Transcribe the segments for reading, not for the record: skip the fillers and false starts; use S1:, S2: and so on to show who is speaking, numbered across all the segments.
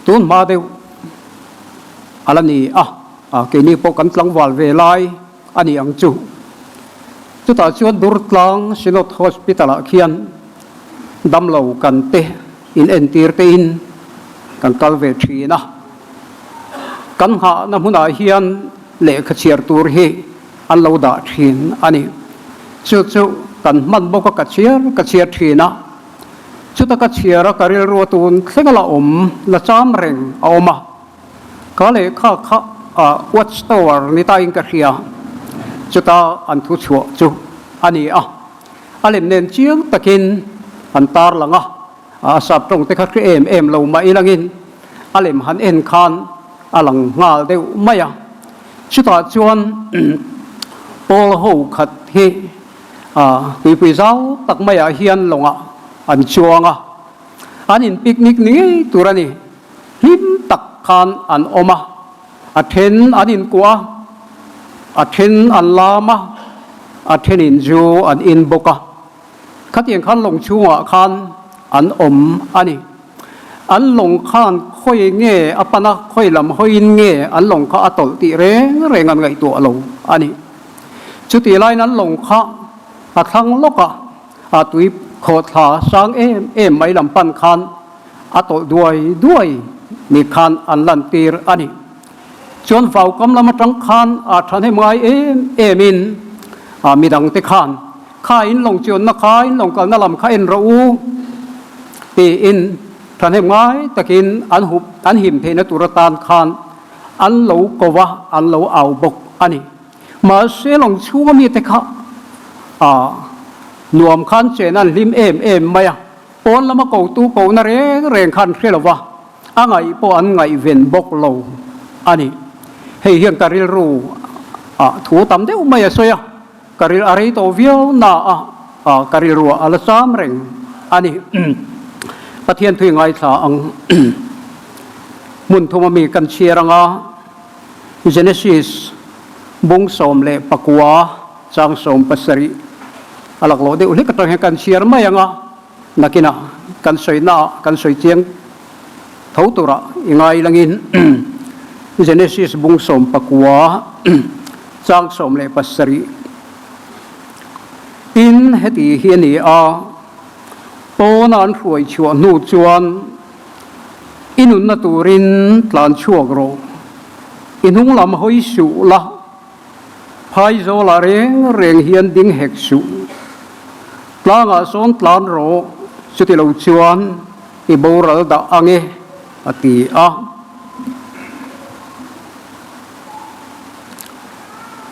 S1: Tun hma deuh a la ni a, keini pawh kan tlangval ve lai a ni ang chu. Chutah chuan Durtlang Synod Hospital ah khian damlo kan te in entir te in kan kal ve thin a. Kan nghahna hmunah hian lehkha chhiar tur hi an lo dah thin a ni. Chu chu kan hman bawk a ka chhiar ka chhiar thin a. Chuta ka chhiar a ka rilru a tun thleng a la awm la cham reng a awm a. Ka lehkha kha Watch Tower ni tain ka hria. Chuta an thu chhuah chu a ni a. A lem nen chiang takin an tar lang a. A sap tawng te kha hre em em lo mah ilangin a lem han en khan a lang nghal deuh mai a. Chutah chuan pawl ho khat hi tuipui zau tak maiah hian lawngah an chuang a, an in picnic ni ngei tur a ni. Hlim tak khan an awm a, a then an inkuah a, a then an lam a, a thenin zu an in bawk a. Khatiang khan lawng chhungah khan an awm a ni. An lawng khan khawi nge a pan a, khawi lam hawiin nge an lawng kha a tawlh tih reng reng an ngaihtuah lo a ni. Chutih laiin an lawng kha a thlang lawk a, a tui khawhthla sang em em mai lam pan khan a tawlh duai duai ni khan an lantir a ni. Chuan vaukam lam atang khan a thahnem ngai em emin midangte khan Kha in lawng chianna kha in lawng kalna lam kha en rawh u tiin thahnem ngai takin an hup an him theihna tur atan khan an lo ko va, an lo au bawk a ni. Mahse lawng chhunga mite kha ah nuam khan chen an hlim em em mai a, pawn lama kotu kohna reng reng khan hre lo va, a ngaih pawh an ngaihven bawk lo a ni. Hei hian ka rilru ah thu tam deuh mai a sawi a. Ka ril a rei tawh viau na a, ka rilruah a la cham reng a ni. Pathian thui ngaithla ang hmun thuma mi kan chhiar anga Genesis bung 19 chang 70 a laklawh deuh hlek atang hian kan chhiar mai anga nakinah kan sawi naah kan sawi chiang tho turah i ngai langin Genesis bung 19 chang 17 Tin, heti hi a ni a, pawna an hruai chhuah hnu chuan i nunna turin tlan chhuak rawh, i hnung lam hawi suh la, Phaizawlah reng reng hian ding hek suh. Tlangah sawn tlan rawh, chuti lo chuan i boral dah ang e, a ti a.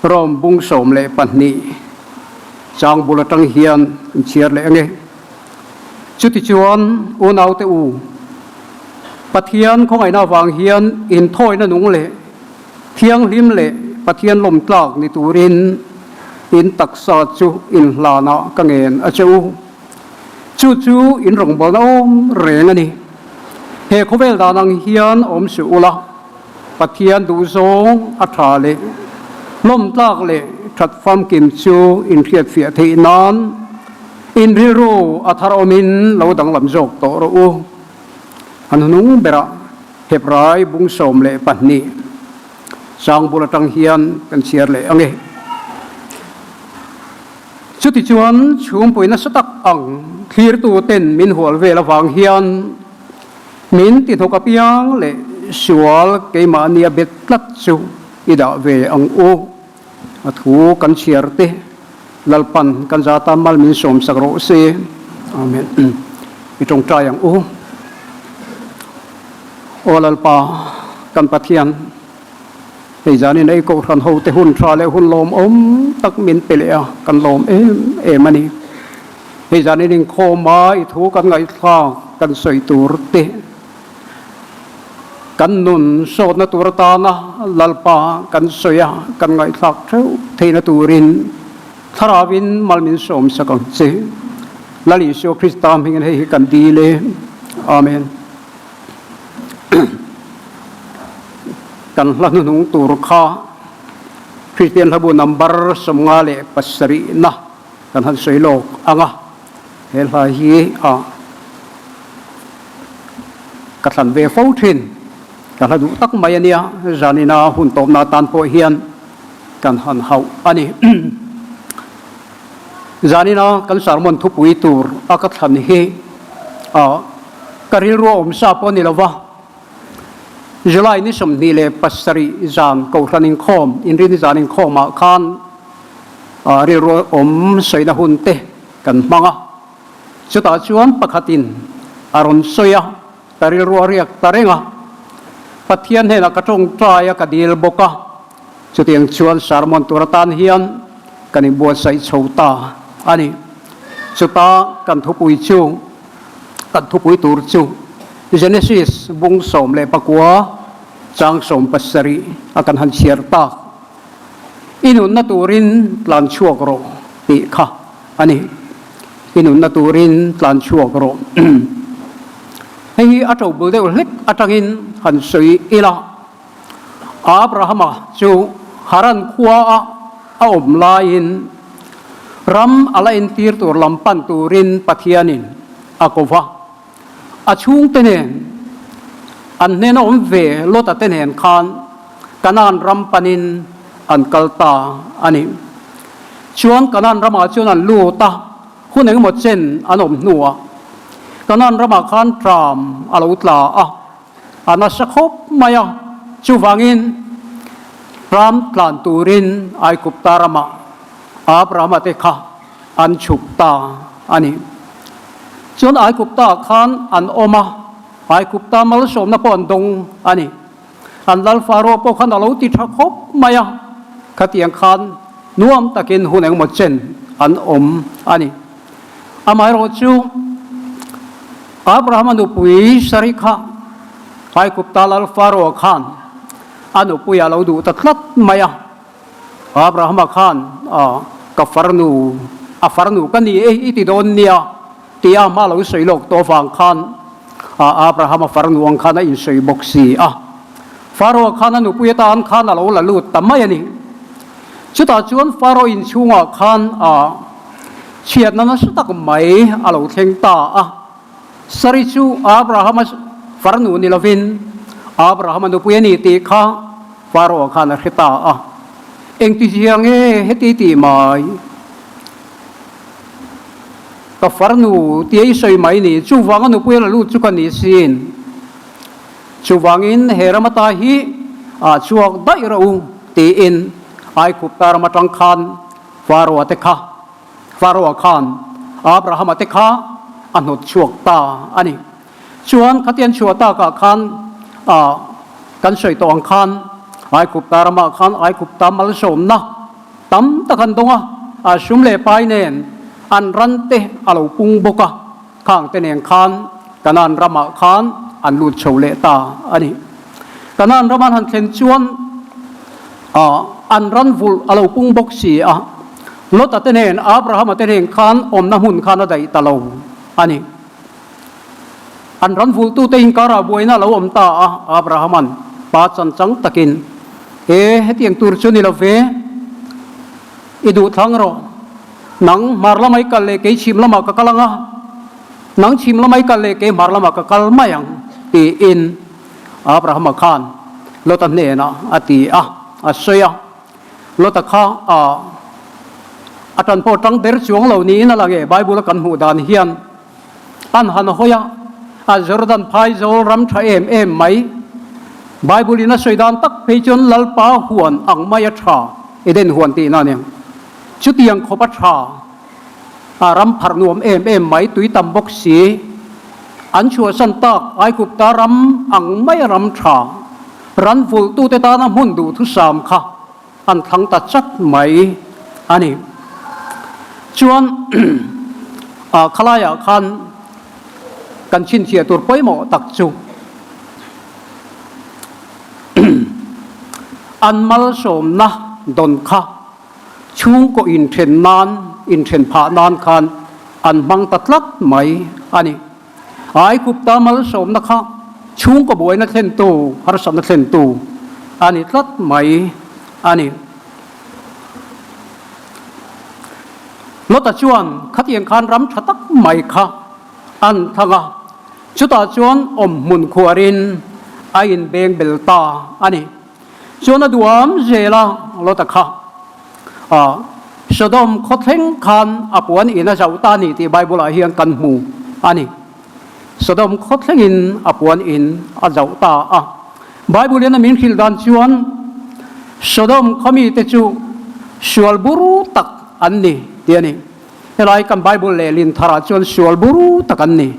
S1: Rom bung 12 chang bul atang hian in chhiar leh ang e. Chutichuan unaute u, Pathian khawngaihna avang hian inthawina nung leh Thianghlim leh Pathian lawmtlak ni turin in taksa chu inhlanah ka ngen a che u. Chu chu in rawngbawlna awm reng a ni. He khawvel dan ang hian awm suh ula, Pathian duhzawng a tha leh lawmtlak leh that famkim chu in hriatfiah theih nan in rilru a thar awmin lo danglam zawk tawh rawh u. An hnung berah Hebrai bung 12 sang bul atang hian kan chhiar leh ang e. Chutichuan chhungpui nasa tak ang thlirtu ten min hual vel avang hian min ti hnawk apiang leh sual keimahnia bet tlat chu i dah ve ang u. A thu kan chhiar te Lalpan kan za tan mal min sawm sak rawh se. Amen. I tawngtai ang u. Aw Lalpa kan Pathian, hei zanin ei kohhran ho te hun tha leh hun lawmawm tak min pe leh a, kan lawm em em a ni. Hei zanin inkhawm a i thu kan ngaihthlak kan sawi tur te, Kan nun sawtna tur atana Lalpa kan sawi a, kan ngaihthlak theuh theihna turin Thlarauin mal min sawm sak ang che. Lal Isua Krista hmingin hei hi kan dil e. Amen. Kan hla hnuhnung tur kha Kristian hlabu number 57 na kan han sawi lawk ang a. He hla hi a ka thlan ve fo thin. Ka hla duh tak mai a nia, zanina hun tawpna atan pawh hian kan han hauh a ni. Zanina kan sermon thupui tur a ka thlan hi ka rilru a awm sa pawh a ni lo va, July ni 27 zan Kohhran inkhawm, Inrini zan inkhawmah khan rilru awm sawina hun te kan hmang a. Chutah chuan pakhatin a rawn sawi a, ka rilru a riak ta reng a. Pathian hnenah ka tawngtai a, ka dil bawk a. Chutiang chuan sermon tur atan hian kan inbuatsaih chho ta a ni. Chuta kan thupui chu, kan thupui tur chu Genesis bung 19 chang 17 a kan han chhiar tak. I nunna turin tlan chhuak rawh tih kha a ni. I nunna turin tlan chhuak rawh. Hei hi a ṭobul deuh hlek aṭangin han sawi ila. Abrahama chu Haran khuaa a awm laiin ram a la entir tur lam pan turin Pathianin a ko va. A chhungte nen, an hnena awm ve Lota te nen khan Kanaan ram panin an kal ta a ni. Chuan Kanaan ramah chuan an lut a, hun engemaw chen an awm hnuah Kanaan ramah khan ṭam a lo tla a. A nasa khawp mai a, chuvangin ram tlan turin Aigupta ramah Abrahama te kha an chhuk ta a ni. Chuan Aigupta ah khan an awm a, Aigupta malsawmna pawh an dawng a ni. An lal Faro pawh khan a lo ti tha khawp mai a, khatiang khan nuam takin hun engemaw chen an awm a ni. Amaherawhchu, Abrahama nupui Sari kha Aigupta lal Faro-a khan a nupui a lo duh ta tlat mai a. Abrahama khan, Ka farnu, a farnu ka ni e i ti dawn nia, tia a hma lo sawi lawk tawh avang khan Abrahama farnu ang khan a insawi bawk si a. Faro-a khan a nupui atan khan a lo la lut ta mai a ni. Chutah chuan Faro inchhungah khan chhiatna nasa tak mai a lo thleng ta a. Sari chu Abrahama farnu ni lovin Abrahama nupui a ni tih kha Faro khan a hre ta a. Engtizia nge heti tih mai? Ka farnu tia i sawi mai ni, chuvanga nupui a la lut chu ka ni sin. Chuvangin he ram ata hi ah chhuak daih rawh u tiin Aigupta ram atang khan Faro-a te kha Faro-a khan Abrahama te kha a hnawt chhuak ta a ni. Chuan khatian chhuah takah khan ah kan sawi tawh ang khan Aigupta ramah khan Aigupta malsawmna tam tak an dawng a, a sum leh pai nen an ran te a lo pung bawk a. Khang te nen khan Kanaan ramah khan an lut chho leh ta a ni. Kanaan ram an han thlen chuan an ran vulh a lo pung bawk si a, Lota te nen Abrahama te nen khan awmna hmun khan a daih ta lo a ni. An ran vulhtute inkarah buaina a lo awm ta a, Abrahama'n pa chanchang takin, E, hetiang tur chu ni lo ve, i duh thlang rawh. Nang hmar lamah i kal leh kei chhim lamah ka kal ang a, nang chhim lamah i kal leh kei hmar lamah ka kal mai ang, tiin Abrahama khan Lota hnenah a ti a, a sawi a. Lota kha a a tan pawh tang ber chuang lo niin a lang e, Bible a kan hmuh dan hian an han hawi a, a Jordan phaizawl ram tha em em mai. Bible in a sawi dan tak phei chuan Lalpa huan ang mai a tha, Eden huan tihna a ni ang. Chutiang khawp a tha, a ram pharh nuam em em mai, tui tam bawk si. An chhuahsan tak Aigupta ram ang mai a ram tha, ran vulhtute tana hmun duhthusam kha an thlang ta chat mai a ni. Chuan khalaiah khan kan chhinchhiah tur pawimawh tak chu an malsawmna dawn kha Chhungkaw inthen nan, inthen phah nan khan an hmang ta tlat mai a ni. Aigupta malsawmna kha chhungkaw buaina thlentu, harsatna thlentu a ni tlat mai a ni. Lota chuan khatiang khan ram tha tak mai kha an thang a, chutah chuan awmhmun khuarin. a inbeng bel ta a ni. Chuan a duam zel a, Lota kha Sodom khaw thleng khan a puan in a zauh ta a ni tih Bible-ah hian kan hmu a ni. Sodom khaw thlengin a puan in a zauh ta a. Bible in a min hrilh dan chuan Sodom khaw mite chu sual buru tak an ni tih a ni. Helai kan Bible lehlin tharah chuan sual buru tak an ni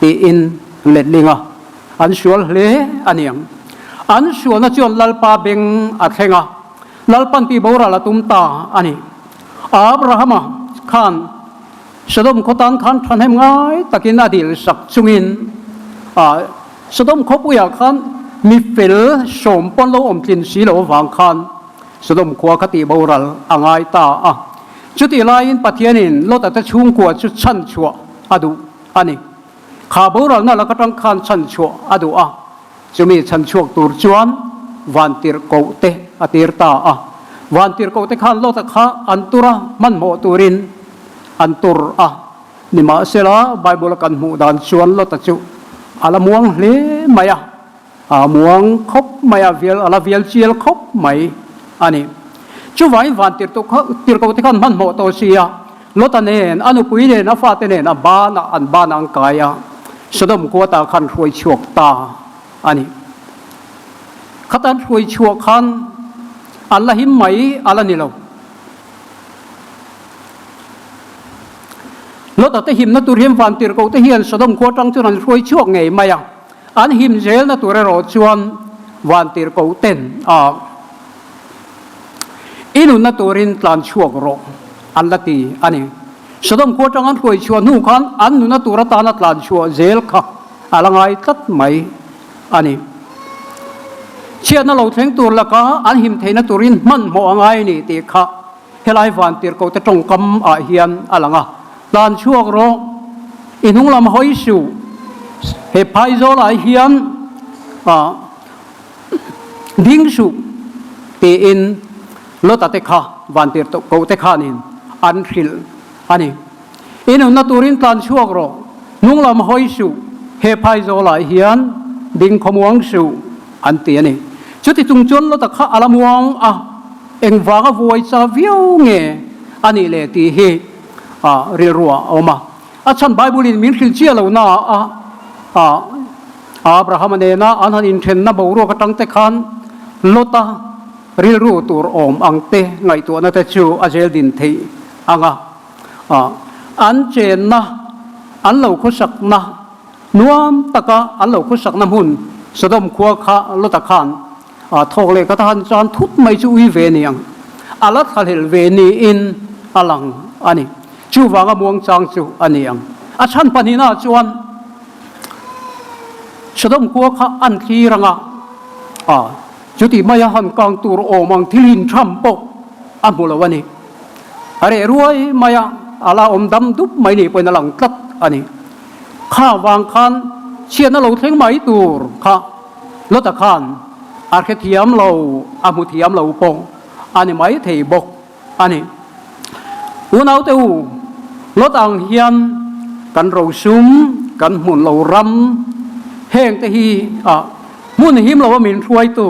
S1: tiin letling a, an sual hle a ni ang. An sualna chuan Lalpa beng a thleng a, Lalpan tih boral a tum ta a ni. Abrahama khan Sodom khaw tan khan thahnem ngai takin a dil sak chungin Sodom khawpuiah khan mi fel sawm pawn lo awm tlin si lo avang khan Sodom khua kha tih boral a ngai ta a. Chutih laiin Pathianin Lota te chhungkua chu chhan chhuah a duh a ni. Kha boralna lak atang khan chhan chhuah a duh a. Chumi chhan chhuak tur chuan vantirhkoh te a tir ta a. Vantirhkoh te khan Lota kha an tur a, hmanhmawh turin an tur a. Nimahsela, Bible a kan hmuh dan chuan Lota chu a la muang hle mai a, a muang khawp mai a, vial a la vial chial khawp mai a ni. Chuvangin vantirhkoh te khan hmanhmawh tawh si a, Lota nen, a nupui nen, a fate nen a banah an banah an kai a, Sodom khua tah khan hruai chhuak ta a ni. Khata an hruai chhuah khan an la him mai a la ni lo. Lota te himna tur hian vantirhkoh te hian Sodom khua tang chuan an hruai chhuak ngei mai a, an him zelna tur erawh chuan vantirhkoh ten a. I nunna turin tlan chhuak rawh, an la ti a ni. Sodom khua atang an hruai chhuah hnu khan an nunna tur atana tlan chhuah zel kha a la ngai tlat mai a ni. Chhiatna lo thleng tur laka an him theihna turin hmanhmawh a ngai a ni tih kha helai vantirhkoh te tawngkam ah hian a lang a. Tlan chhuak rawh, i hnunglam hawi suh, he phaizawl ah hian Ding suh tiin Lota te kha vantir ko te khanin an hrilh a ni. I nunna turin tlan chhuak rawh, hnunglam hawi suh, he phaizawlah hian ding khawmuang suh an ti a ni. Chuti chung chuan Lota kha a la muang a, engvanga vuai cha viau nge a nih le tih hi rilruah a awm a. A chhan Bible in min hrilh chiah lo na a a Abrahama nena an han inthenna boruak atang te khan Lota rilru tur awm ang te ngaihtuahna te chu a zel din theih ang a. A an chenna an lo khawsakna nuam taka an lo khawsakna hmun Sodom khua kha Lota khan A thawk leh ka tan chuan thut mai chu ui ve ni ang, a la thlahlel ve niin a lang a ni. Chuvanga muangchang chu a ni ang. A chhan pahnihnaah chuan Sodom khua kha an thlir ang a, a chuti maia han kang tur awm ang thil intham pawh a hmu lo a ni. A reh ruai maia a la awm dam dup mai ni pawhin a lang tlat a ni. Kha vang khan chhiatna lo thleng mai tur kha Lota khan a hrethiam lo, a hmu thiam lo pawh a ni mai thei bawk a ni. Unaute u, Lot ang hian kan rosum, kan hmun lo ram, heng te hi a hmun him lo a min hruaitu,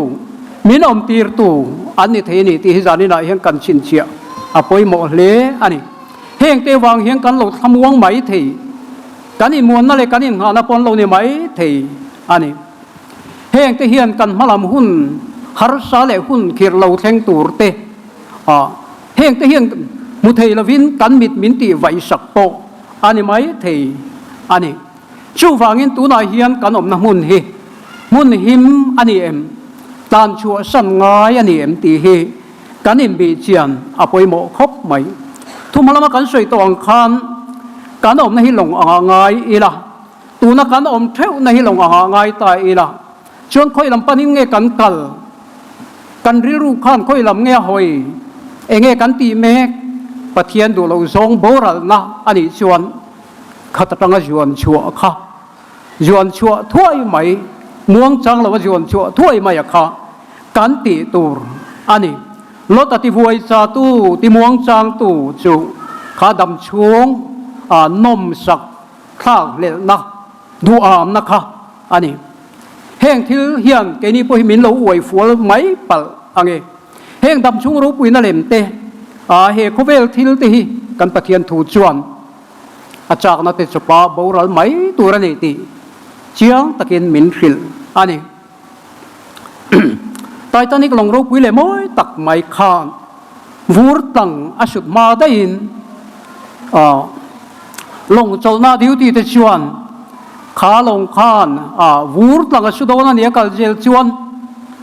S1: min awmtirtu an ni thei a ni tih hi zaninah hian kan chhinchhiah a pawimawh hle a ni. Heng te vang hian kan lo thlamuang mai thei, kan inmuanna leh kan innghahna pawh an lo ni mai thei a ni. Heng te hian kan hmalam hun harsa leh hun khirh lo thleng tur te a, heng te hian hmu thei lovin kan mit min tih vaihsak pawh a ni mai thei a ni. Chuvangin tunah hian kan awmna hmun hi hmun him a ni em, tlan chhuahsan ngai a ni em tih hi kan inbih chian a pawimawh khawp mai. Thuma lama kan sawi tawh ang khan kan awmna hi lawng anga ngai ila, tuna kan awm theuhna hi lawng anga ngai ta ila, chuan khawi lam panin nge kan kal, kan rilru khan khawi lam nge a hawi, enge kan tih mek, Pathian duh loh zawng boralna a nih chuan khat atanga zuan chhuah kha zuan chhuah thuai mai, muangchang lova zuan chhuah thuai mai a kha kan tih tur a ni. Lota tivuai cha tu, ti muangchang tu chu kha dam chhung a nawmsak thlak hlelhna, duhamna kha a ni. Heng thil hian keini pawh hi min lo uai fual mai palh ang e. Heng dam chhung ropuina lem te, a he khawvel thil te hi kan Pathian thu chuan a chakna te chawpa boral mai tur a ni tih chiang takin min hrilh a ni. Titanic lawng ropui leh mawi tak mai khan vur tlang a sut hma daihin lawng chawlhna duty te chuan kha lawng khan vur tlang a su dawn a ni a kal zel chuan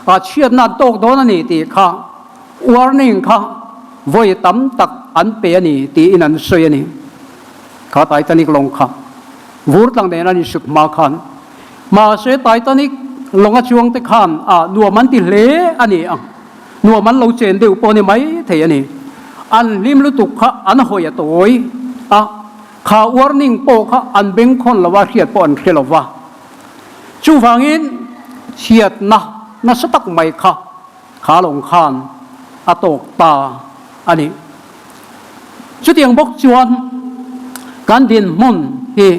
S1: chhiatna an tawk dawn a ni tih kha warning kha vawi tam tak an pe a ni tiin an sawi a ni. Kha Titanic lawng kha vur tlang nen an insut hma khan Mahse Titanic lawnga chuangte khan a nuam an ti hle a ni ang. Nuam an lo chen deuh pawh a ni mai thei a ni. An hlim lutuk kha an hawi a tawi a, kha warning pawh kha an bengkhawn lo a, hriat pawh an hre lo va. Chuvangin chhiatna nasa tak mai kha kha lawng khan a tawk ta a ni. Chutiang bawk chuan kan dinhmun hi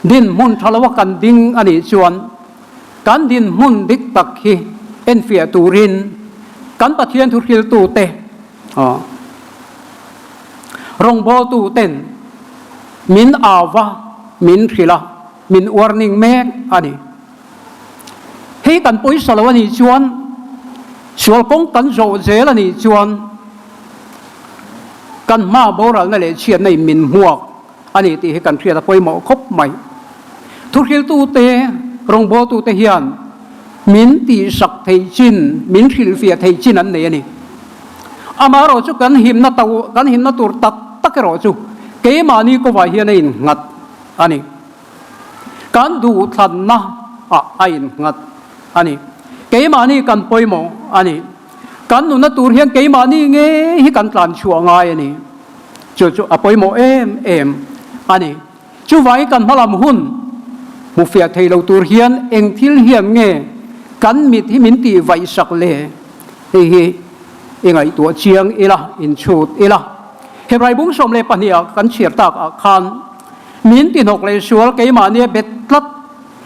S1: dinhmun tha loa kan ding a nih chuan kan dinhmun dik tak hi enfiah turin kan Pathian thuhriltute, rawngbawltuten min au va, min hrilh a, min warning mek a ni. Hei kan pawisa lo a nih chuan, sual kawng kan zawh zel a nih chuan kan hma boralna leh chhiatna in min hmuak a ni tih hi kan hriat a pawimawh khawp mai. Thuhriltute, rawngbawltute hian min tihsak theih chin, min hrilhfiah theih chin an nei a ni. Amaherawh chu kan himna to, kan himna tur tak tak erawh chu keimahni kawvah hian a innghat a ni. Kan duhthlanna ah a innghat a ni. Keimahni kan pawimawh a ni. Kan nunna tur hian keimahni nge hi kan tlan chhuah ngai a ni. Chu chu a pawimawh em em a ni. Chuvangin kan hmalam hun hmufiah thei lo tur hian eng thil hian nge kan mit hi min tih vaih sak le? Hei hi i ngaihtuah chiang ila, inchhut ila. Hebrai bung 12 ah kan chhiar tak ah khan Min ti hnawk leh sual keimahni a bet tlat,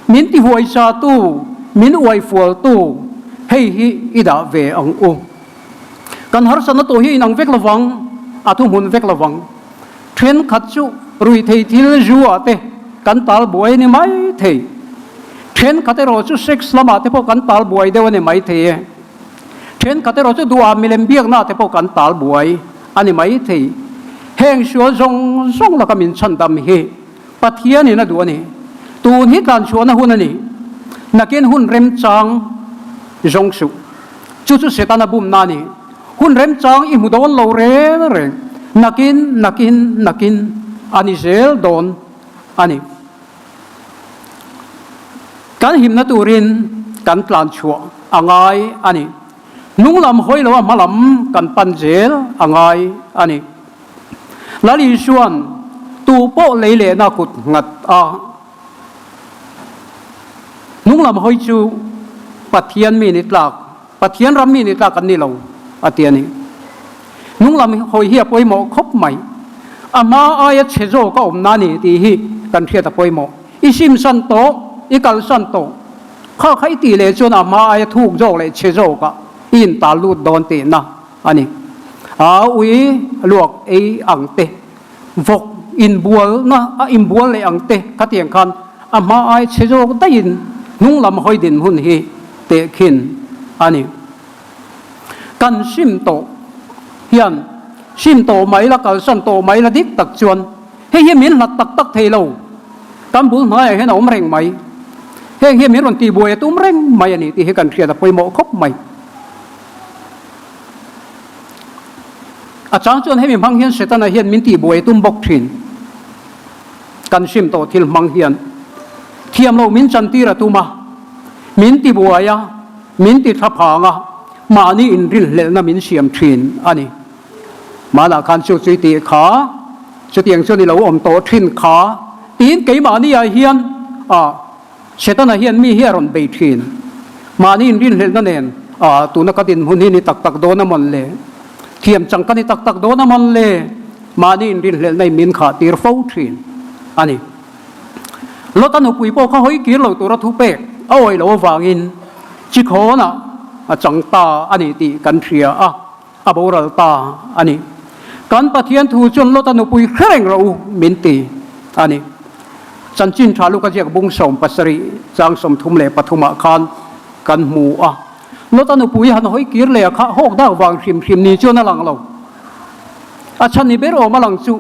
S1: min ti huaisatu, min uaifualtu, hei hi i dah ve ang u. Kan harsatna tawh hi inang vek lovang, a thuhmun vek lovang. Thenkhat chu ruihthei thil zu ah te kan tal buai a ni mai thei. Thenkhat erawh chu sex lamah te pawh kan tal buai deuh a ni mai thei e. Thenkhat erawh chu duhah milem biakna te pawh kan tal buai a ni mai thei. Heng sual zawng zawng laka min chhandam hi Pathianin a duh a ni. Tun hi tlanchhuahna hun a ni. Nakin hun remchang zawng suh. Chu chu Setana bumna a ni. Hun remchang i hmu dawn lo reng reng. Nakin, nakin, nakin a ni zel dawn a ni. Kan himna turin kan tlan chhuah a ngai a ni. Hnung lam hawi loa hma lam kan pan zel a ngai a ni. Lal Isua'n tu pawh lei lehna kut nghat a. Hnung lam hawi chu Pathian mi ni tlak, Pathian ram mi ni tlak an ni lo a ti a ni. Hnung lam hawi hi a pawimawh khawp mai. A hma aia chhe zawk a awmna a ni tih hi kan hriat a pawimawh. I simsan tawh, i kalsan tawh. Kha kha i tih leh chuan a hma aia thuk zawk leh chhe zawkah i intal lut dawn tihna a ni. A ui luak ei ang te, vawk inbualna a inbual leh ang te khatiang khan a hma aia chhe zawk daihin hnung lam hawi dinhmun hi tehkhin a ni. Kan sim tawh hian sim tawh mai la, kalsan tawh mai la dik tak chuan Hei hi min hlat tak tak thei lo, kan bul hnaiah hian a awm reng mai. Heng hi min rawn tihbuai a tum reng mai a ni tih hi kan hriat a pawimawh khawp mai. A chang chuan hemi hmang hian Setana hian min tihbuai a tum bawk thin. Kan hrim tawh thil hmang hian thiam loh min chantir a tum a, min tibuai a, min ti thla phang a, mahni inrinhlelhna min siam thin a ni. Mahna khan chu chu i tih kha, chutiang chuan i lo awm tawh thin kha, tiin keimahni ah hian ah Setana hian mi hi a rawn bei thin. Mahni inrinhlelhna nen ah tuna ka dinhmun hi ni tak tak dawn a mawn le? Thiam chang ka ni tak tak dawn a mawn le? Mahni inrinhlelhna in min khah tir fo thin a ni. Lota nupui pawh kha hawi kir lo tura thupek. a awih loh avangin chikhawnah a chang ta a ni tih kan hria a, a boral ta a ni. Kan Pathian thu chuan Lota nupui hre reng rawh u min ti a ni. Chanchin tha Luka ziak bung 70 chang 33 ah khan kan hmu a. Lota nupui han hawi kir leh a kha hawk dak vang hrim hrim ni chuan a lang lo. A chhan ni ber awm a lang chu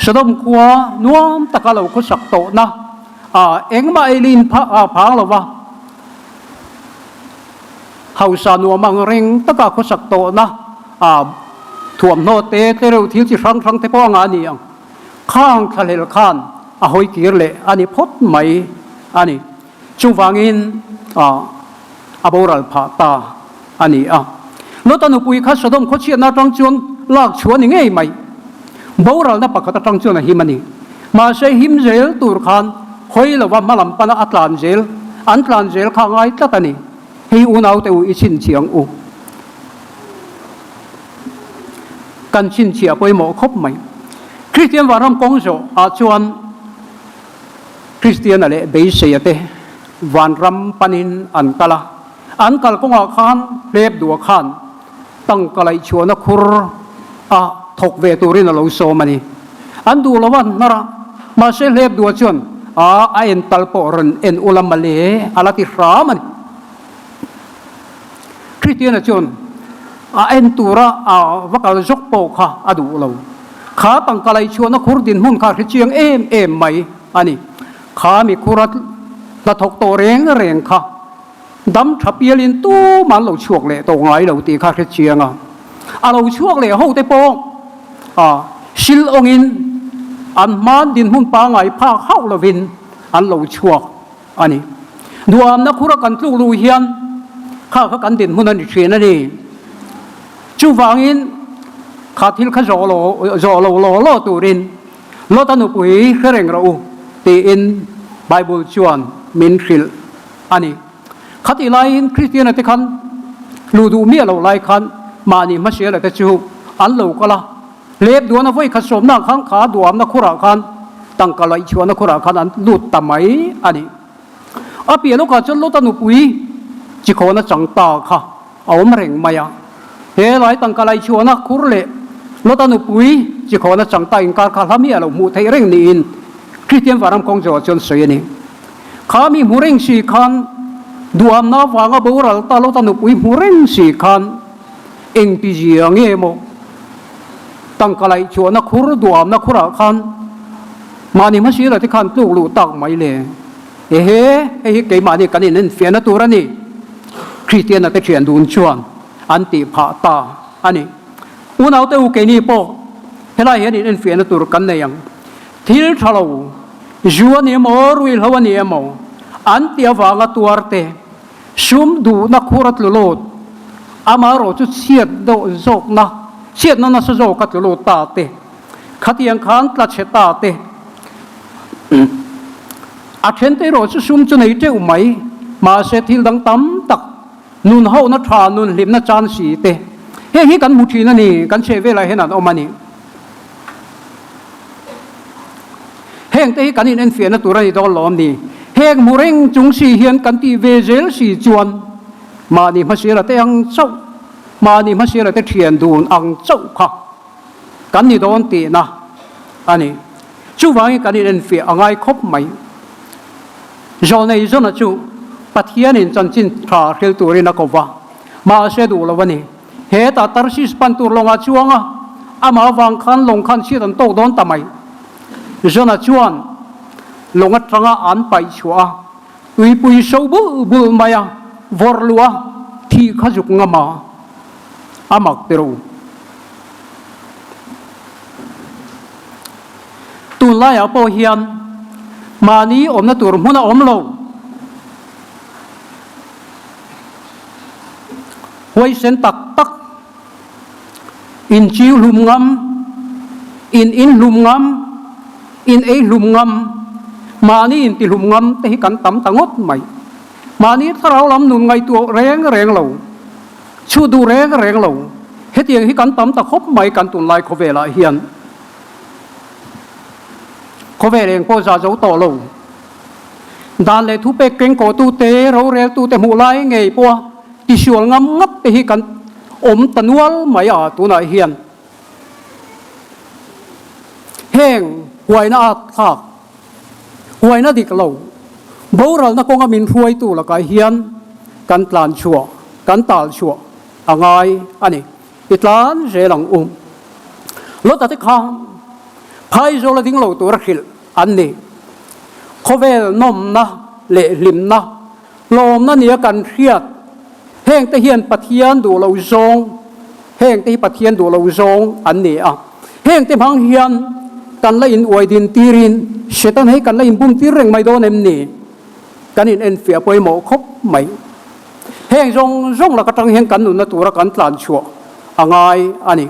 S1: Sodom khua nuam taka lo khawsak tawhna a engmah eilin phang lo va, hausa nuam ang reng taka khawsak tawhna a thuamhnaw te tlereuh thil chi hrang hrang te pawh a ngah a ni ang. Khang thlahlel khan a hawi kir leh a ni phawt mai a ni. Chuvangin a boral phah ta a ni a. Lota nupui kha Sodom khawchhiatna atang chuan lak chhuah a ni ngei mai. Boralna pakhat atang chuan a him a ni. Mahse him zel tur khan hawi lova hmalam pana a tlan zel, an tlan zel kha a ngai tlat a ni. Hei unaute u i chhinchhiah ang u. Kan chhinchhiah pawimawh khawp mai. Kristian vanram kawng zawh ah chuan Kristiana leh beiseia te vanram panin an kal a, an kal kawngah khan hlep duah khan tangka laihchhuahna khur a thawk ve turin a lo sawm a ni. An duh lo a hnar a, mahse hlep duah chuan a a en tal pawh rawn en ula male a la ti hram a ni. Kristiana chuan a en tura a va kal zawk pawh kha a duh lo. Kha tangka laihchhuahna khur dinhmun kha hre chiang em em mai a ni. Kha mi khura hnathawk tawh reng reng kha dam tha pialin tumah an lo chhuak leh tawh ngai lo tih kha hre chiang a. A lo chhuak leh ho te pawh a sil awngin an hman dinhmun pangngai phak hauh lovin an lo chhuak a ni. Duhamna khura kan tluk luh hian kha kha kan dinhmun a ni thin a ni. Chuvangin kha thil kha zawh lo zawh lo law law turin Lota nupui hre reng rawh u tiin Bible chuan min hrilh a ni. Khatih laiin Kristiana te khan luh duh miah loh lai khan mahni hmasiala te chu an lo kal a, Lep duana vawi khat sawmna khan kha duamna khurah khan tangka laihchhuahna khurah khan an lut ta mai a ni. A piah lawkah chuan Lota nupui chikhawna chang ta kha a awm reng mai a. He lai tangka laihchhuahna khur leh Lota nupui chikhawna chang ta inkar kha hla miah lo hmuh theih reng niin Kristian Vanram kawng zawhah chuan sawi a ni. Kha mi hmu reng si khan duamna avanga boral ta Lota nupui hmu reng si khan Engtizia nge maw tangka laih chhuahna khur duamna khurah khan mahni hmasira te khan tluk luh tak mai le? Ehe, hei hi keimahni kan inenfiahna tur a ni, Kristiana te thian dun chuan an tih phah ta a ni. Unaute u keini pawh helai hian inenfiahna tur kan nei ang. Thil tha lo, zu a ni emaw, ruihhlo a ni emaw an tih avanga tuar te, Sum duhna khur a tlu lut, amaherawh chu chhiat deuh zawkna, chhiatna nasa zawk a tlu lut ta te, khatiang khan tla chhe ta te, a then te erawh chu sum chu nei teuh mai, mahse thil dang tam tak, nun hauhna tha, nun hlimna chan si te, heng hi kan hmu thin a ni, kan chheh velah hian an awm a ni. Heng te hi kan inenfiahna tur a ni dawn lawm ni? Heng hmu reng chung si hian kan tih ve zel si chuan mahni hmasiala te ang chauh, mahni hmasiala te thian dun ang chauh kha kan ni dawn tihna a ni. Chuvangin kan inenfiah a ngai khawp mai. Zawlnei zawna chu Pathianin chanchin tha hril turin a ko va, mahse duh lo a ni. Hetah Tarsis pan tur lawngah chuang a, amah avang khan lawng khan chhiat an tawk dawn ta mai. Jona chuan lawng atanga an paih chhuah a, tuipui so bul bul mai a, vawrh luh a, thih kha zuk ngam a, a mak ti ro. Tunlaiah pawh hian mahni awmna tur hmun a awm lo. Huaisen tak tak, in chiu hlum ngam, in in hlum ngam, in ei hlum ngam, mahni in ti hlum ngam te hi kan tam ta ngawt mai. Mahni thlarau lam nun ngaihtuah reng reng lo, chhuh duh reng reng lo, hetiang hi kan tam ta khawp mai kan tunlai khawvelah hian. Khawvel eng pawh za zo tawh lo. Dan leh thupek kengkawhtute, roreltute hmuh lai ngei pawha tisual ngam ngap te hi kan awm ta nual mai a tunah hian. Heng huaina at thlak, huaina dik lo, boralna kawnga min hruaitu lakah hian kan tlan chhuah, kan tal chhuah a ngai a ni. I tlan zel ang u. Lota te kha phaizawl a ding lo tur a hrilh an ni. Khawvel nawmna leh hlimna, lawmna nia kan hriat hengte hian Pathian duh lo zawng, hengte hi Pathian duh lo zawng an ni a. Hengte hmang hian kan la in uai din tirin Satan hei kan la inbum tir reng mai dawn em ni? Kan in enfiah pawimawh khawp mai. Heng zawng zawng lak atang hian kan nunna tura kan tlan chhuah a ngai a ni.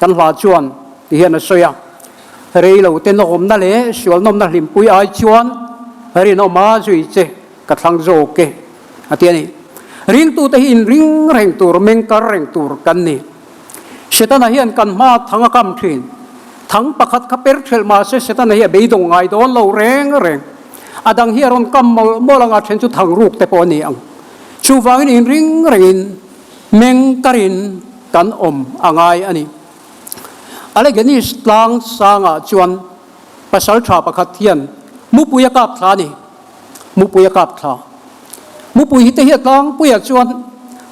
S1: Kan hla chuan ti hian a sawi a, Rei lo te nawmna leh sual nawmna hlimpui ai chuan rinawma zui che ka thlang zawk e, a ti a ni. Ringtute hi inring reng tur, mengkar reng tur kan ni. Setana hian kan hma thang a kam thin. Thang pakhat kha per thelh mah se Setana hi a beidawng ngai dawn lo reng reng. A dang hi a rawn kam mawlh mawlh anga then chu thang ruk te pawh a ni ang. Chuvangin inring rengin meng karin kan awm a ngai a ni. Alleghenies tlang sangah chuan pasal tha pakhat hian mupui a kap thla a ni. Mupui a kap thla. Mupui hi te hi a tlangpuiah chuan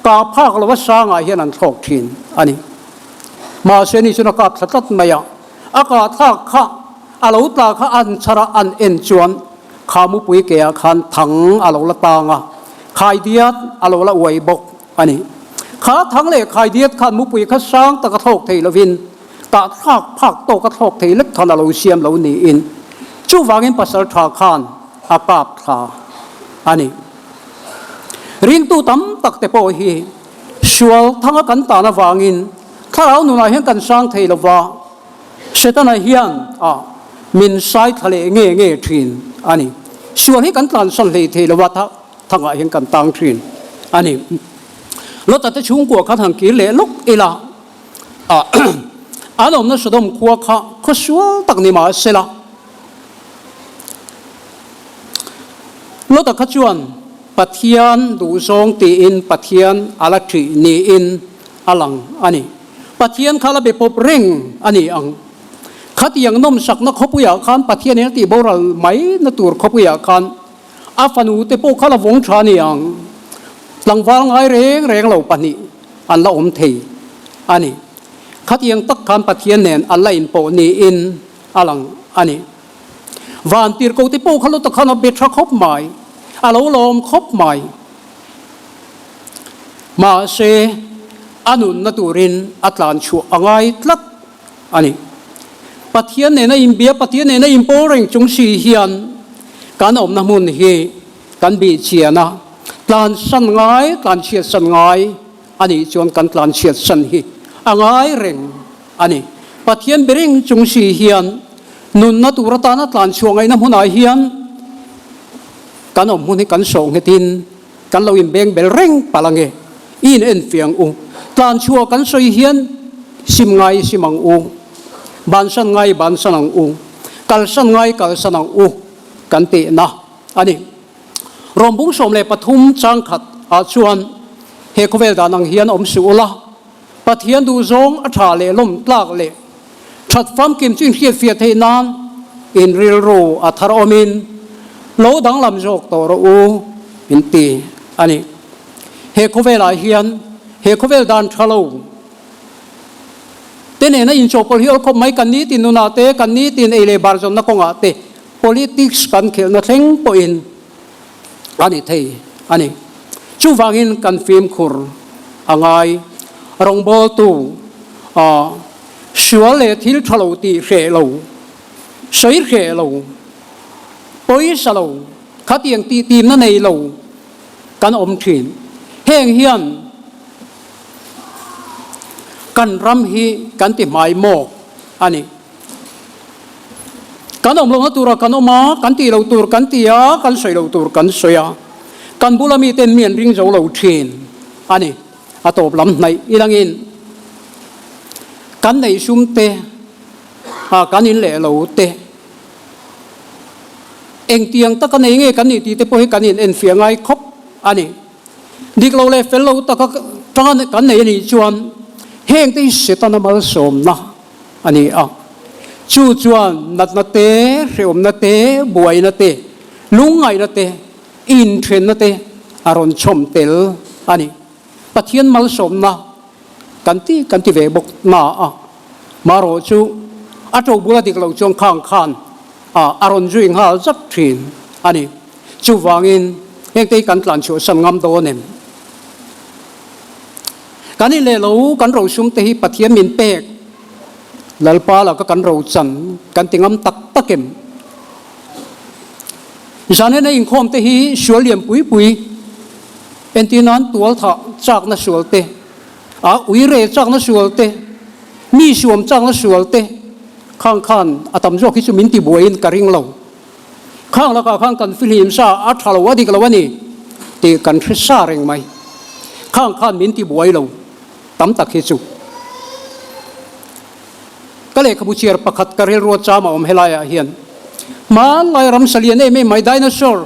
S1: kah phak lova sangah hian an thlawk thin a ni. Mahse ni chuan a kap thla tlat mai a, a kah thlak kha a lo tla kha an chhar a an en chuan kha mupui ke ah khan thang a lo la tang a, khaidiat a lo la uai bawk a ni. Kha thang leh khaidiat khan mupui kha sang taka thlawk thei lovin kah thlak phak tawka thlawk thei lek khan a lo siam lo niin chuvangin pasal tha khan a kap thla a ni. Ringtu tam tak te pawh hi sual thanga kan tan avangin thlarau nunah hian kan sang thei lova, Setana hian a min sai thla leh nge nge thin a ni. Sual hi kan tlansan hlei thei lova thangah hian kan tang thin a ni. Lota te chhungkua khan han kir leh lawk ila a an awmna Sodom khua kha khaw sual tak ni mah sela. Lota kha chuan Pathian duhzawng tiin Pathian a la ṭih niin a lang a ni. Pathian kha la be pawp reng a ni ang. Khatiang nawmsakna khawpuiah khan Pathianin a tih boral mai na tur khawpuiah khan a fanu te pawh kha la vawng ṭha a ni ang. Tlangval ngai reng reng lo pahnih an la awm thei a ni. Khatiang tak khan Pathian nen an la inpawh niin a lang a ni. Van tirhkoh te pawh kha lo ta khan a be tha khawp mai, a lo lawm khawp mai. Mahse, a nunna turin a tlan chhuah a ngai tlat a ni. Pathian nena inbia, Pathian nena inpawl reng chung si hian kan awmna hmun hi kan bih chian a, tlan san ngai, tlan chhiat san ngai a nih chuan kan tlan chhiat san hi a ngai reng a ni. Pathian be reng chung si hian nunna tur atana tlan chhuah ngaihna hmunah hian kan awm hmun hi kan sawh nghetin kan lo inbeng bel reng palh ange. I in enfiah ang u. Tlan chhuah kan sawi hian sim ngai sim ang u, bansan ngai bansan ang u, kalsan ngai kalsan ang u kan tihna a ni. Rawmbung 13 changkhat ah chuan he khawvel dan ang hian awm suh ula, Pathian duhzawng a tha leh lawm tlak leh that famkim chu inhriatfiah theih nan in rilru a thar awmin lo danglam zawk tawh rawh u in ti a ni. He khawvelah hian he khawvel dan tha lo te nena inchawhpawlh hi awlkhawp mai kan nitin nunah te, kan nitin ei leh bar zawnna kawngah te politics kan khelhna thleng pawhin a ni thei a ni. Chuvangin kan fimkhur a ngai. Rawngbawltu a sual leh thil tha lo tih hreh lo, sawi hreh lo, pawisa lo, khatiang tih timna nei lo kan awm thin. Heng hian kan ram hi kan ti hmai mawk a ni. Kan awm lohna turah kan awm a, kan tih loh tur kan ti a, kan sawi loh tur kan sawi a. Kan bula miten mi an ring zo lo thin a ni. A tawp lam hnaih ilangin kan neih sum te, kan in leh lo te. Engtiang taka nei nge kan nih tih te pawh hi kan inenfiah ngai khawp a ni. Dik lo leh fel lo taka tanga kan nei a nih chuan heng te hi Setana malsawmna a ni a. Chu chuan natna te, hrehawmna te, buaina te, lungngaihna te, inthenna te a rawn chhawm tel a ni. Pathian malsawmna kan ti kan ti ve bawk na a, marawh chu a to bula dik loh chuan khang khan a rawn zui nghal zat thin a ni. Chuvangin hengte hi kan tlan chhuah san ngam dawn em? Kan in leh lo kan rosum te hi Pathian min pek Lalpa laka kan rochan kan ti ngam tak tak em? Zanena inkhawm te hi sual lian pui pui, entir nan tual thah chakna sual te, a ui re chakna sual te, mi suam chakna sual te khang khan a tam zawk hi chu min ti buaiin ka ring lo. Khang lakah khan kan fihlim sa a tha lo a dik lo a ni tih kan hre sa reng mai. Khang khan min ti buai lo tam tak hi chu. Ka lehkhabu chhiar pakhat ka rilrua cham a awm helaiah hian hmanlai ramsa lian em em mai dinosaur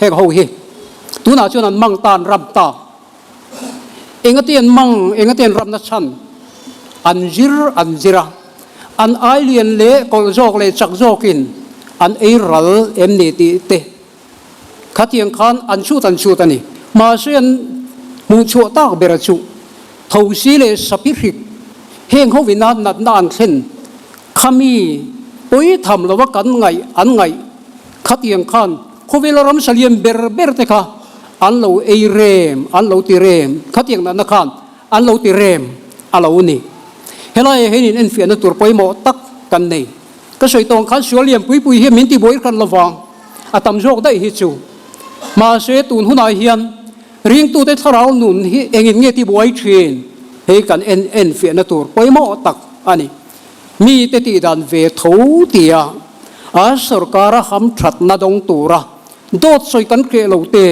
S1: heng ho hi tunah chuan an mang tan ram ta. Engati an mang, engati an ramna chhan an zir an zir a, an ai lian leh kawlh zawk leh chak zawkin an ei ral em ni tih te Khatiang khan an chhut an chhut a ni. Mahse an hmuh chhuah tak ber chu thosi leh sapi hrik heng hovina natna an thlen khami pawi tham lova kan ngaih an ngaih khatiang khan khawvela ramsa lian ber ber te kha an lo ei rem an lo ti rem khatiang natna khan an lo ti rem a lo ni. Helaiah hian in enfiahna tur pawimawh tak kan nei. Ka sawi tawng khan sual lian pui pui hian min ti buai hran lovang a tam zawk daih hi chu. Mahse tun hunah hian ringtute thlarau nun hi engin nge ti buai thin hei kan en en fiahna tur pawimawh tak a ni. Mite tih dan ve tho tia a sorkara hamthatna dawng tura dawt sawi kan hreh lo te.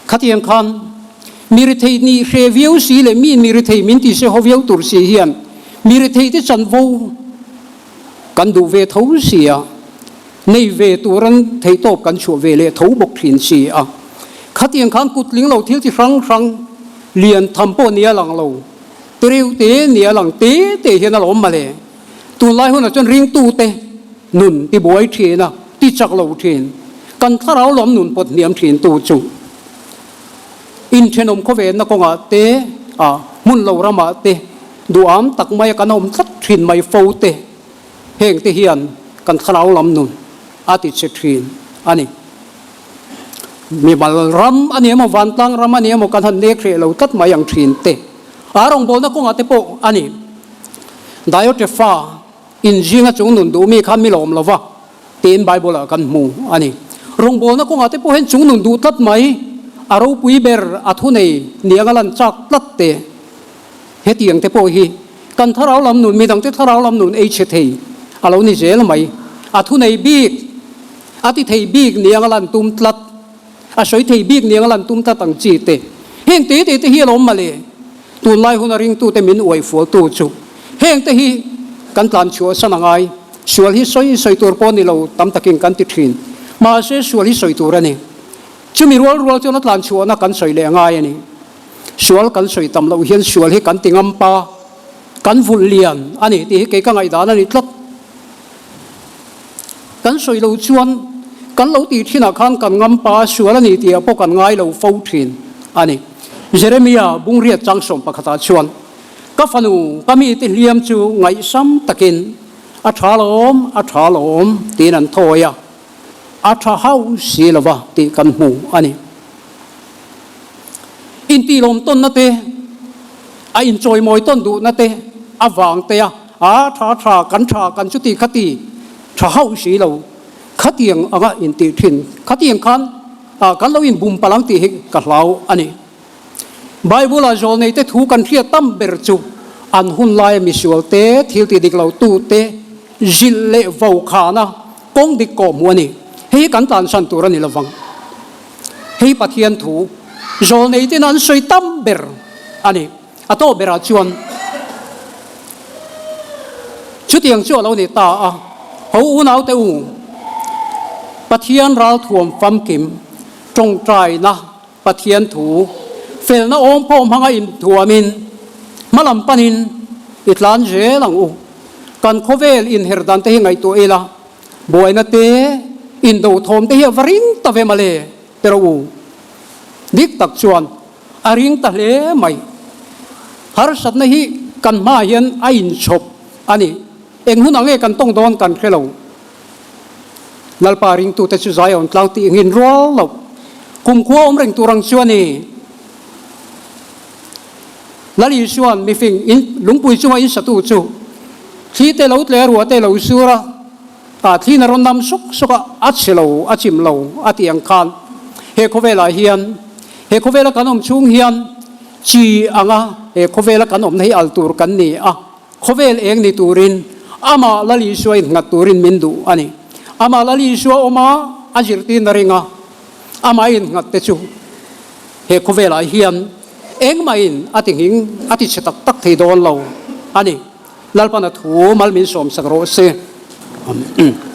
S1: Khatiang khan mi rethei nih hre viau si leh mi mi rethei min ti se haw viau tur si hian mi rethei te chanvo kan duh ve tho si a, nei ve tur an theihtawp kan chhuah ve leh tho bawk thin si a. Khatiang khan kutling lo thil chi hrang hrang lian tham pawh nia lang lo, tereuh te nia lang te te hian a lo awm male. Tunlai hunah chuan ringtute nun ti buai thin a, ti chak lo thin, kan thlarau lawm nun pawt hniam thin tu chu inthenawm khawvenna kawngah te, a hmun lo ramah te duham tak maia kan awm tlat thin mai fo te, heng te hian kan thlarau lam nun a ti che thin a ni. Mimal ram a ni emaw, vantlang ram a ni emaw kan han nek hreh lo tlat mai ang thin te, a rawngbawlna kawngah te pawh a ni. Diotrepha inzinga chung nun duhmi kha mi lawm lova tiin Bible-ah kan hmu a ni. Rawngbawlna kawngah te pawh hian chung nun duh tlat mai, a ropui ber a thunei niang a lan chak tlat te. Hetiang te pawh hi kan thlarau lam nun, midangte thlarau lam nun ei chhe thei a lo ni zel mai. A thunei bik, a ti thei bik niang a lan tum tlat, a sawi thei bik niang a lan tum tlat ang chi te. Heng te te te hi a lo awm male. Tunlai huna ringtute min uai fualtu chu hengte hi kan tlan chhuah san a ngai. Sual hi sawi sawi tur pawh ni lo tam takin kan ti thin. Mahse sual hi sawi tur a ni. Chumi rual rual chuan a tlan chhuahna kan sawi leh a ngai a ni. Sual kan sawi tam loh hian sual hi kan ti ngam pa, kan vulh lian a ni tih hi kei ka ngaihdan a ni tlat. Kan sawi lo chuan kan lo tih thinah khan kan ngam pa sual a ni tihah pawh kan ngai lo fo thin a ni. Jeremia bungriat changsawm pakhatah chuan, Ka fanu, ka mite hliam chu ngaihsam takin a tha lawm, a tha lawm tiin an thawi a, a tha hauh si lo va tih kan hmu a ni. Intih lawm tawnna te, a inchawimawi tawn duhna te avang te a, A tha tha, kan tha, kan chuti khati tha hauh si lo, khatiang anga intih thin, khatiang khan kan lo inbum palh ang tih hi ka hlau a ni. Bible-ah zawlneite thu kan hriat tam ber chu an hun laia misual te, thil ti dik lo tu te zilh leh vo khana kawng dik kawh hmuh a ni. Hei hi kan tlansan tur a ni lovang. Hei Pathian thu zawlneite'n an sawi tam ber a ni. A tawh berah chuan. Chutiang chu a lo ni ta a, Ho unaute u, Pathian ralthuam famkim, tawngtaina Pathian thu, felna awmkhawm hmanga inthuamin, hmalam panin i tlan zel ang u. Kan khawvel inher dan te hi ngaihtuah ila, buaina te, indothawm te hi a va ring ta ve male, ti rawh u. Dik tak chuan a ring ta hle mai. Harsatna hi kan hmaah hian a inchhawp a ni. Eng hunah nge kan tawng dawn kan hre lo. Lalpa ringtute chu Zion tlang tih ngin rual loh kumkhua awm reng tur ang chu a ni. Lal Isua'n mifing in lungpui chunga in satu chu thli te lo tle rua te lo sur a, ah thliin a rawn nam suk suk a, a chhe lo, a chim lo a tih ang khan he khawvelah hian he khawvela kan awm chhung hian chi anga he khawvela kan awmna hi al tur kan ni a. Khawvel eng ni turin amah Lal Isua innghat turin min duh a ni. Amah Lal Isua awma a zirtirna ringa amah innghat te chu he khawvelah hian engmahin a ti nghing a ti chhe tak tak thei dawn lo a ni. Lalpana thu mal min sawmsak rawh se. Amen.